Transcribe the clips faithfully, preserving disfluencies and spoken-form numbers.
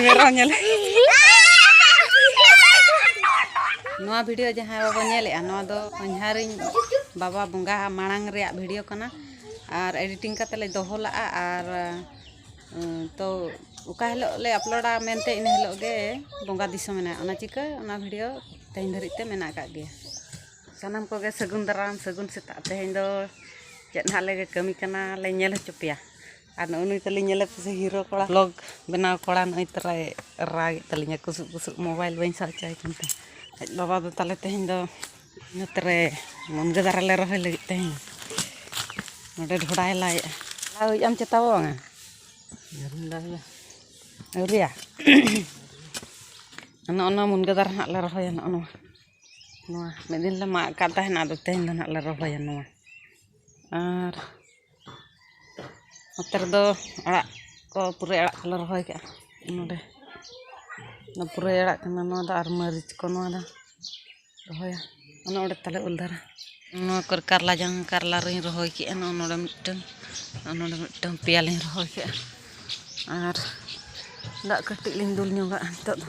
ᱢᱮᱨᱚᱢ ᱧᱮᱞ᱾ ᱱᱚᱣᱟ ᱵᱷᱤᱰᱤᱭᱳ ᱡᱟᱦᱟᱸᱭ ᱵᱟᱵᱚ ᱧᱮᱞᱮᱜᱼᱟ, ᱱᱚᱣᱟ ᱫᱚ ᱦᱚᱧᱦᱟᱨᱤᱧ ᱵᱟᱵᱟ ᱵᱚᱸᱜᱟ ᱢᱟᱲᱟᱝ ᱨᱮᱭᱟᱜ ᱵᱷᱤᱰᱤᱭᱳ ᱠᱟᱱᱟ᱾ ᱟᱨ ᱮᱰᱤᱴᱤᱝ ᱠᱟᱛᱮ ᱞᱮ ᱫᱚᱦᱚ ᱞᱟᱜᱼᱟ᱾ ᱟᱨ ᱩᱸ, ᱛᱚ ᱚᱠᱟ ᱦᱤᱞᱳᱜ ᱞᱮ ᱟᱯᱞᱳᱰᱟ ᱢᱮᱱᱛᱮ, ᱤᱱᱟᱹ ᱦᱤᱞᱳᱜ ᱜᱮ ᱵᱚᱸᱜᱟ ᱫᱤᱥᱚᱢ ᱮᱱᱟ᱾ ᱚᱱᱟ ᱪᱤᱠᱟᱹ ᱚᱱᱟ ᱵᱷᱤᱰᱤᱭᱳ ᱛᱮᱦᱮᱧ ᱫᱷᱟᱹᱨᱤᱡ ᱛᱮ ᱢᱮᱱᱟᱜ ᱟᱠᱟᱫ ᱜᱮᱭᱟ᱾ ᱥᱟᱱᱟᱢ ᱠᱚᱜᱮ ᱥᱟᱹᱜᱩᱱ ᱫᱟᱨᱟᱢ, ᱥᱟᱹᱜᱩᱱ ᱥᱮᱛᱟᱜ᱾ ᱛᱮᱦᱮᱧ ᱫᱚ ᱪᱮᱫ ᱱᱟᱦᱟᱜ ᱞᱮ ᱠᱟᱹᱢᱤ ᱠᱟᱱᱟ, ᱞᱮ ᱧᱮᱞ ᱦᱚᱪᱚ ᱯᱮᱭᱟ᱾ ᱟᱨ ᱱᱚᱜᱼᱚ ᱱᱩᱭ ᱛᱟᱹᱞᱤᱧ ᱧᱮᱞᱮ ᱯᱮᱥᱮ, ᱦᱤᱨᱳ ᱠᱚᱲᱟ, ᱵᱞᱚᱜ ᱵᱮᱱᱟᱣ ᱠᱚᱲᱟ, ᱱᱚᱜᱼᱚᱭ ᱛᱚᱨᱟᱭ ᱨᱟᱜᱮᱫ ᱛᱟᱹᱞᱤᱧᱟ, ᱠᱩᱥᱩᱵ ᱠᱩᱥᱩᱵ ᱢᱳᱵᱟᱭᱤᱞ ᱵᱟᱹᱧ ᱥᱟᱵ ᱦᱚᱪᱚᱭ ᱠᱟᱱ ᱛᱟᱦᱮᱸᱫ᱾ ᱟᱡ ᱵᱟᱵᱟ ᱫᱚ ᱛᱟᱞᱮ ᱛᱮᱦᱮᱧ ᱫᱚ ᱱᱚᱛᱮ ᱨᱮ ᱢᱩᱱᱜᱟᱹ ᱫᱟᱨᱮ ᱞᱮ ᱨᱚᱦᱚᱭ ᱞᱟᱹᱜᱤᱫ ᱛᱮᱦᱮᱧ᱾ ᱱᱚᱰᱮ ᱰᱷᱚᱰᱟᱭ ᱞᱟᱭᱮᱜᱼᱟ᱾ ᱞᱟ ᱦᱩᱭ ᱟᱢ ᱪᱮᱛᱟ ᱵᱟᱝᱟ? ᱟᱹᱣᱨᱤᱭᱟ᱾ ᱱᱚᱜᱼᱚ ᱱᱚᱣᱟ ᱢᱩᱱᱜᱟᱹ ᱫᱟᱨᱮ ᱦᱟᱸᱜ ᱞᱮ ᱨᱚᱦᱚᱭᱟ, ᱱᱚᱜᱼᱚ ᱱᱚᱣᱟ᱾ ᱱᱚᱣᱟ ᱢᱤᱫ ᱫᱤᱱ ᱞᱮ ᱢᱟᱜ ᱟᱠᱟᱫ ᱛᱟᱦᱮᱱᱟ, ᱟᱫᱚ ᱛᱮᱦᱮᱧ ᱫᱚ ᱱᱟᱦᱟᱜ ᱞᱮ ᱨᱚᱦᱚᱭᱟ ᱱᱚᱣᱟ᱾ ᱟᱨ ᱱᱚᱛᱮ ᱨᱮᱫᱚ ᱟᱲᱟᱜ ᱠᱚ, ᱯᱩᱨᱟᱹᱭ ᱟᱲᱟᱜ ᱠᱚᱞᱮ ᱨᱚᱦᱚᱭ ᱠᱟᱜᱼᱟ᱾ ᱱᱚᱰᱮ ᱚᱱᱟ ᱯᱩᱨᱟᱹᱭ ᱟᱲᱟᱜ ᱠᱟᱱᱟ ᱱᱚᱣᱟ ᱫᱚ, ᱟᱨ ᱢᱟᱹᱨᱤᱪ ᱠᱚ ᱱᱚᱣᱟ ᱫᱚ ᱨᱚᱦᱚᱭᱟ᱾ ᱚᱱᱮ ᱚᱸᱰᱮ ᱛᱟᱞᱮ ᱩᱞ ᱫᱟᱨᱮ᱾ ᱱᱚᱣᱟ ᱠᱚᱨᱮ ᱠᱟᱨᱞᱟ ᱡᱟᱝ, ᱠᱟᱨᱞᱟ ᱨᱤᱧ ᱨᱚᱦᱚᱭ ᱠᱮᱜᱼᱟ᱾ ᱱᱚᱜᱼᱚ ᱱᱚᱰᱮ ᱢᱤᱫᱴᱟᱝ, ᱟᱨ ᱱᱚᱰᱮ ᱢᱤᱫᱴᱟᱝ, ᱯᱮᱭᱟ ᱞᱤᱧ ᱨᱚᱦᱚᱭ ᱠᱮᱜᱼᱟ᱾ ᱟᱨ ᱫᱟᱜ ᱠᱟᱹᱴᱤᱡ ᱞᱤᱧ ᱫᱩᱞ ᱧᱚᱜᱟᱜᱼᱟ ᱱᱤᱛᱚᱜ ᱫᱚ᱾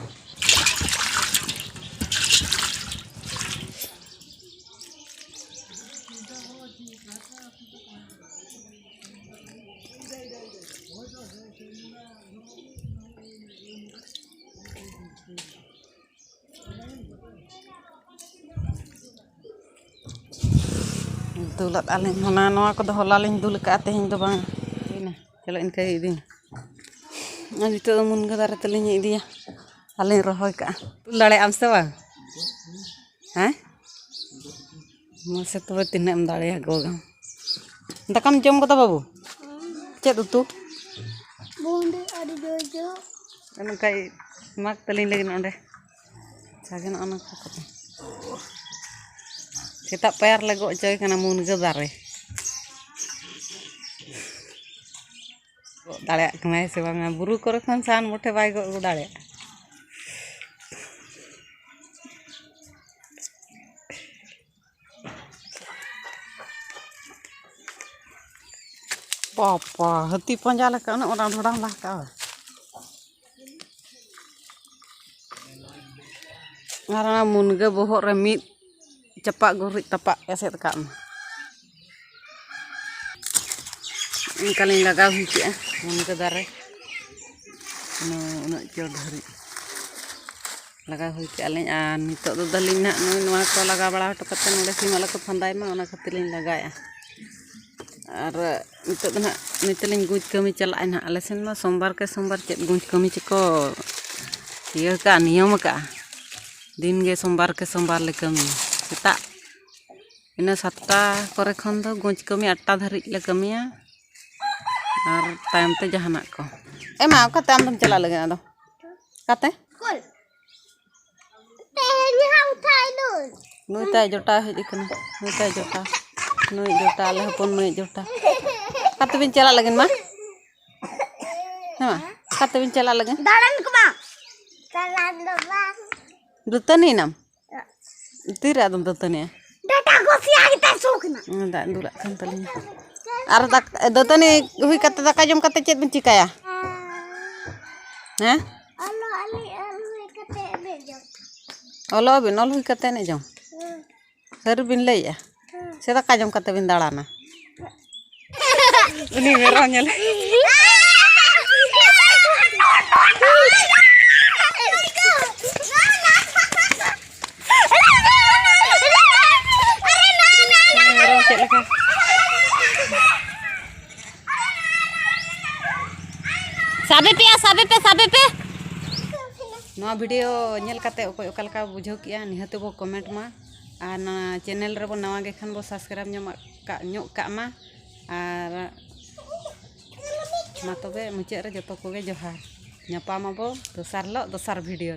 ᱫᱩᱞᱟᱫ ᱟᱹᱞᱤᱧ ᱦᱟᱱᱟ ᱱᱚᱣᱟ ᱠᱚᱫᱚ ᱦᱚᱞᱟ ᱞᱤᱧ ᱫᱩᱞ ᱟᱠᱟᱫᱼᱟ, ᱛᱮᱦᱮᱧ ᱫᱚ ᱵᱟᱝ᱾ ᱦᱩᱭᱱᱟ, ᱪᱚᱞᱚ ᱤᱱᱠᱟᱹ ᱜᱮ ᱤᱫᱤ ᱢᱮ᱾ ᱟᱨ ᱱᱤᱛᱚᱜ ᱫᱚ ᱢᱩᱱᱜᱟᱹ ᱫᱟᱨᱮ ᱛᱟᱹᱞᱤᱧ ᱤᱫᱤᱭᱟ, ᱟᱹᱞᱤᱧ ᱨᱚᱦᱚᱭ ᱠᱟᱜᱼᱟ᱾ ᱫᱩᱞ ᱫᱟᱲᱮᱭᱟᱜ ᱟᱢ ᱥᱮ ᱵᱟᱝ? ᱦᱮᱸ? ᱢᱟᱥᱮ ᱛᱚᱵᱮ ᱛᱤᱱᱟᱹᱜ ᱮᱢ ᱫᱟᱲᱮᱭᱟᱜᱼᱟ ᱜᱚᱜᱚ? ᱫᱟᱠᱟᱢ ᱡᱚᱢ ᱠᱟᱫᱟ ᱵᱟᱹᱵᱩ? ᱪᱮᱫ ᱩᱛᱩ? ᱵᱩᱸᱫᱤ ᱟᱹᱰᱤ ᱡᱳᱨ ᱡᱳᱨ᱾ ᱱᱚᱝᱠᱟᱭ ᱢᱟᱜᱽ ᱛᱟᱹᱞᱤᱧ ᱞᱟᱹᱜᱤᱫ ᱚᱸᱰᱮ᱾ ᱥᱟᱜᱮᱱᱚᱜᱼᱟ ᱚᱱᱟ ᱠᱚ ᱠᱟᱛᱮ᱾ ᱥᱮᱛᱟᱜ ᱯᱟᱭᱟᱨ ᱞᱮ ᱜᱚᱜ ᱦᱚᱪᱚᱭ ᱠᱟᱱᱟ ᱢᱩᱱᱜᱟᱹ ᱫᱟᱨᱮ᱾ ᱜᱚᱜ ᱫᱟᱲᱮᱭᱟᱜ ᱠᱟᱱᱟᱭ ᱥᱮ ᱵᱟᱝᱟ? ᱵᱩᱨᱩ ᱠᱚᱨᱮ ᱠᱷᱚᱱ ᱥᱟᱦᱟᱱ ᱢᱚᱴᱷᱮ ᱵᱟᱭ ᱜᱚᱜ ᱟᱹᱜᱩ ᱫᱟᱲᱮᱭᱟᱜᱼᱟ᱾ ᱵᱟᱯᱟ, ᱦᱟᱹᱛᱤ ᱯᱟᱸᱡᱟ ᱞᱮᱠᱟ ᱩᱱᱟᱹᱜ ᱢᱟᱨᱟᱝ ᱰᱷᱚᱰᱟᱢ ᱞᱟ ᱠᱟᱜᱼᱟ᱾ ᱟᱨ ᱚᱱᱟ ᱢᱩᱱᱜᱟᱹ ᱵᱚᱦᱚᱜ ᱨᱮ ᱢᱤᱫ ᱪᱟᱯᱟᱜ ᱜᱩᱨᱤᱡ ᱛᱟᱯᱟᱜ ᱮᱥᱮᱫ ᱠᱟᱜ ᱢᱮ᱾ ᱚᱱᱠᱟᱞᱤᱧ ᱞᱟᱜᱟᱣ ᱦᱩᱭ ᱠᱮᱜᱼᱟ ᱢᱩᱱᱜᱟᱹ ᱫᱟᱨᱮ᱾ ᱩᱱᱟᱹᱜ ᱪᱚᱴ ᱫᱷᱟᱹᱨᱤᱡ ᱞᱟᱜᱟᱣ ᱦᱩᱭ ᱠᱮᱜᱼᱟ ᱞᱤᱧ᱾ ᱟᱨ ᱱᱤᱛᱚᱜ ᱫᱚ ᱫᱟᱹᱞᱤᱧ ᱱᱟᱦᱟᱜ ᱱᱚᱜᱼᱚᱭ ᱱᱚᱣᱟ ᱠᱚ ᱞᱟᱜᱟᱣ ᱵᱟᱲᱟ ᱦᱚᱴᱚ ᱠᱟᱛᱮ ᱱᱚᱰᱮ ᱥᱤᱢ ᱟᱞᱚ ᱠᱚ ᱯᱷᱟᱸᱫᱟᱭ ᱢᱟ, ᱚᱱᱟ ᱠᱷᱟᱹᱛᱤᱨ ᱞᱤᱧ ᱞᱟᱜᱟᱣᱮᱜᱼᱟ᱾ ᱟᱨ ᱱᱤᱛᱚᱜ ᱫᱚ ᱱᱟᱦᱟᱜ ᱱᱤᱛᱚᱜ ᱞᱤᱧ ᱜᱩᱸᱡ ᱠᱟᱹᱢᱤ ᱪᱟᱞᱟᱜᱼᱟ ᱱᱟᱦᱟᱜ᱾ ᱟᱞᱮ ᱥᱮᱱ ᱢᱟ ᱥᱳᱢᱵᱟᱨ ᱠᱮ ᱥᱳᱢᱵᱟᱨ ᱪᱮᱫ ᱜᱩᱸᱡ ᱠᱟᱹᱢᱤ ᱪᱚᱠᱚ ᱤᱭᱟᱹ ᱠᱟᱜᱼᱟ, ᱱᱤᱭᱚᱢ ᱟᱠᱟᱜᱼᱟ᱾ ᱫᱤᱱ ᱜᱮ ᱥᱳᱢᱵᱟᱨ ᱠᱮ ᱥᱳᱢᱵᱟᱨ ᱞᱮ ᱠᱟᱹᱢᱤᱭᱟ᱾ ᱥᱮᱛᱟᱜ ᱤᱱᱟᱹ ᱥᱟᱛᱴᱟ ᱠᱚᱨᱮ ᱠᱷᱚᱱ ᱫᱚ ᱜᱩᱸᱡ ᱠᱟᱹᱢᱤ ᱟᱴᱴᱟ ᱫᱷᱟᱹᱨᱤᱡ ᱞᱮ ᱠᱟᱹᱢᱤᱭᱟ᱾ ᱟᱨ ᱛᱟᱭᱚᱢ ᱛᱮ ᱡᱟᱦᱟᱱᱟᱜ ᱠᱚ᱾ ᱮ ᱢᱟ, ᱚᱠᱟᱛᱮ ᱟᱢ ᱫᱚᱢ ᱪᱟᱞᱟᱜ ᱞᱟᱹᱜᱤᱫ ᱟᱫᱚ? ᱚᱠᱟᱛᱮ? ᱛᱮᱦᱮᱧ ᱦᱟᱸᱜ ᱩᱴᱷᱟᱹᱭ ᱞᱩᱧ᱾ ᱱᱩᱭ ᱛᱟᱭ ᱡᱚᱴᱟᱣ ᱦᱮᱡ ᱟᱠᱟᱱᱟ᱾ ᱱᱩᱭ ᱛᱟᱭ ᱡᱚᱴᱟᱣ᱾ ᱱᱩᱭ ᱡᱚᱴᱟᱣ, ᱟᱞᱮ ᱦᱚᱯᱚᱱ ᱢᱟᱹᱭ ᱡᱚᱴᱟᱣ᱾ ᱚᱠᱟ ᱛᱮᱵᱤᱱ ᱪᱟᱞᱟᱜ ᱞᱟᱹᱜᱤᱫ ᱢᱟ? ᱦᱮᱸ ᱢᱟ? ᱚᱠᱟ ᱛᱮᱵᱤᱱ ᱪᱟᱞᱟᱜ ᱞᱟᱹᱜᱤᱫ? ᱫᱟᱬᱟᱱ ᱠᱚ ᱵᱟᱝ᱾ ᱫᱟᱬᱟᱱ ᱫᱚ ᱵᱟᱝ᱾ ᱫᱟᱹᱛᱟᱹᱱᱤ ᱮᱱᱟᱢ? ᱛᱤᱨᱮ ᱟᱫᱚᱢ ᱫᱟᱹᱛᱟᱹᱱᱤᱜᱼᱟ? ᱰᱟᱴᱟ ᱠᱚ ᱥᱮᱭᱟ ᱜᱮᱛᱟᱭ ᱥᱚ ᱠᱟᱱᱟ᱾ ᱦᱩᱸ, ᱫᱟᱜ ᱫᱩᱞᱟᱜ ᱠᱟᱱ ᱛᱟᱹᱞᱤᱧᱟ᱾ ᱟᱨ ᱫᱟᱠ-, ᱫᱟᱹᱛᱟᱹᱱᱤ ᱦᱩᱭ ᱠᱟᱛᱮ, ᱫᱟᱠᱟ ᱡᱚᱢ ᱠᱟᱛᱮ ᱪᱮᱫ ᱵᱤᱱ ᱪᱤᱠᱟᱹᱭᱟ? ᱦᱮᱸ? ᱚᱞᱚᱜ ᱟᱹᱞᱤᱧ, ᱚᱞ ᱦᱩᱭ ᱠᱟᱛᱮ ᱮᱱᱮᱡ ᱡᱚᱝ᱾ ᱚᱞᱚᱜ ᱟᱹᱵᱤᱱ, ᱚᱞ ᱦᱩᱭ ᱠᱟᱛᱮ ᱮᱱᱮᱡ ᱡᱚᱝ? ᱦᱩᱸ᱾ ᱥᱟᱹᱨᱤ ᱵᱤᱱ ᱞᱟᱹᱭᱮᱜᱼᱟ? ᱦᱩᱸ᱾ ᱥᱮ ᱫᱟᱠᱟ ᱡᱚᱢ ᱠᱟᱛᱮ ᱵᱤᱱ ᱫᱟᱬᱟᱱᱟ? ᱩᱱᱤ ᱢᱮᱨᱚᱢ ᱧᱮᱞ᱾ ᱩᱱᱤ ᱢᱮᱨᱚᱢ ᱪᱮᱫ ᱞᱮᱠᱟ? ᱥᱟᱵᱮ ᱯᱮ ᱭᱟ, ᱥᱟᱵᱮ ᱯᱮ, ᱥᱟᱵᱮ ᱯᱮ᱾ ᱱᱚᱣᱟ video ᱧᱮᱞ ᱠᱟᱛᱮ ᱚᱠᱚᱭ ᱚᱠᱟ ᱞᱮᱠᱟ ᱵᱩᱡᱷᱟᱹᱣ ᱠᱮᱜᱼᱟ, ᱱᱤᱦᱟᱹᱛ ᱵᱚ comment ᱢᱟ᱾ ᱟᱨ ᱱᱚᱣᱟ channel ᱨᱮᱵᱚ ᱱᱟᱣᱟ ᱜᱮ ᱠᱷᱟᱱ ᱵᱚ subscribe ᱧᱚᱜ ᱠᱟᱜ, ᱧᱚᱜ ᱠᱟᱜ ᱢᱟ᱾ ᱟᱨ ᱢᱟ ᱛᱚᱵᱮ ᱢᱩᱪᱟᱹᱫ ᱨᱮ ᱡᱚᱛᱚ ᱠᱚᱜᱮ ᱡᱚᱦᱟᱨ᱾ ᱧᱟᱯᱟᱢ ᱟᱵᱚ ᱫᱚᱥᱟᱨ ᱦᱤᱞᱳᱜ ᱫᱚᱥᱟᱨ video ᱨᱮ᱾